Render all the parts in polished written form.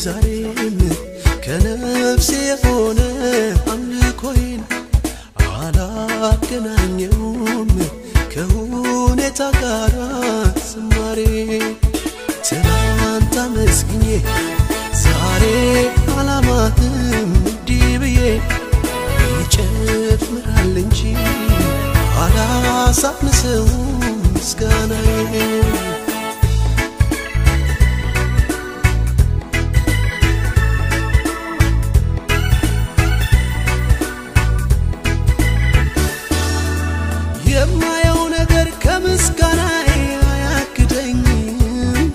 ዛሬም ከነፍሴ የሆነ አምልኮዬን አላገናኘውም ከሁኔታ ጋር ዝማሬ። ትናንት አመስግኜ ዛሬ አላማህም እንዲህ ብዬ ይጨምራል እንጂ አላሳንሰውም ምስጋናዬ። የማየው ነገር ከምስጋናዬ አያግደኝም፣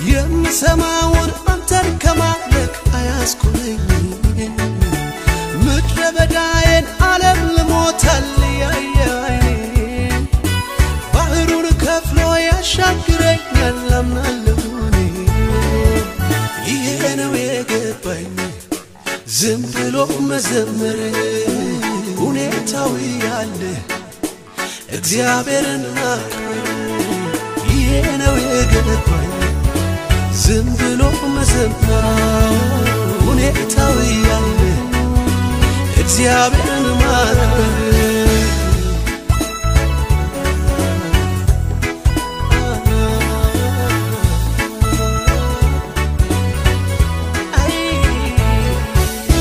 የምሰማውን አንተን ከማምለክ አያስቆመኝም። ምድረ በዳዬን ዓለም ልሞታል ያየ አይኔ ባህሩን ከፍሎ ያሻግረኛል አምናለሁ እኔ። ይሄ ነው የገባኝ ዝም ብሎ መዘመር ሁኔታው ያለ እግዚአብሔርን ማክበር። ይሄ ነው የገባኝ ዝም ብሎ መዘመር ሁኔታው ያለ እግዚአብሔርን ማክበር።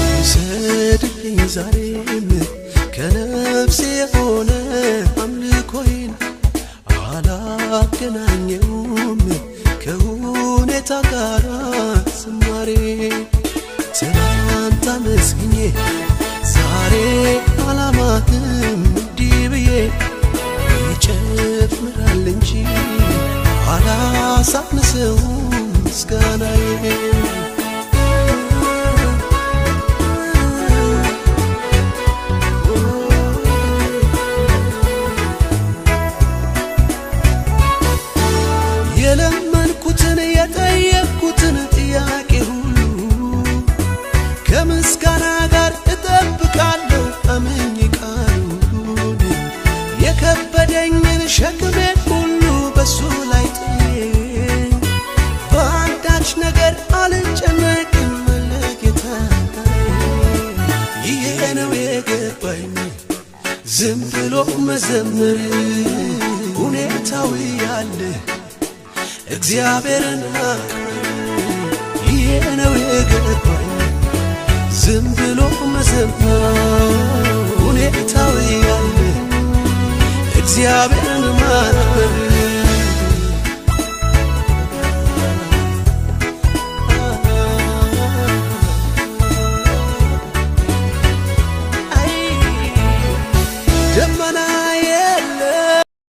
ውሰድልኝ ዛሬም ከነፍሴ የሆነ አምልኮዬን አላገናኘውም ከሁኔታ ጋር ዝማሬ። ትናንት አመስግኜ ዛሬ አላማህም እንዲህ ብዬ ይጨምራል እንጂ አላሳንሰውም ምስጋናዬ። የለመንኩትን የጠየቅኩትን ጥያቄ ሁሉ ከምስጋና ጋር እጠብቃለሁ አምኜ ቃሉን። የከበደኝን ሸክሜን ሁሉ በሱ ላይ ጥዬ በአንዳች ነገር አልጨነቅም ለጌታዬ። ይሄ ነው የገባኝ ዝም ብሎ መዘመር ሁኔታው ያለ እግዚአብሔርን ማክበር። ይሄ ነው የገባኝ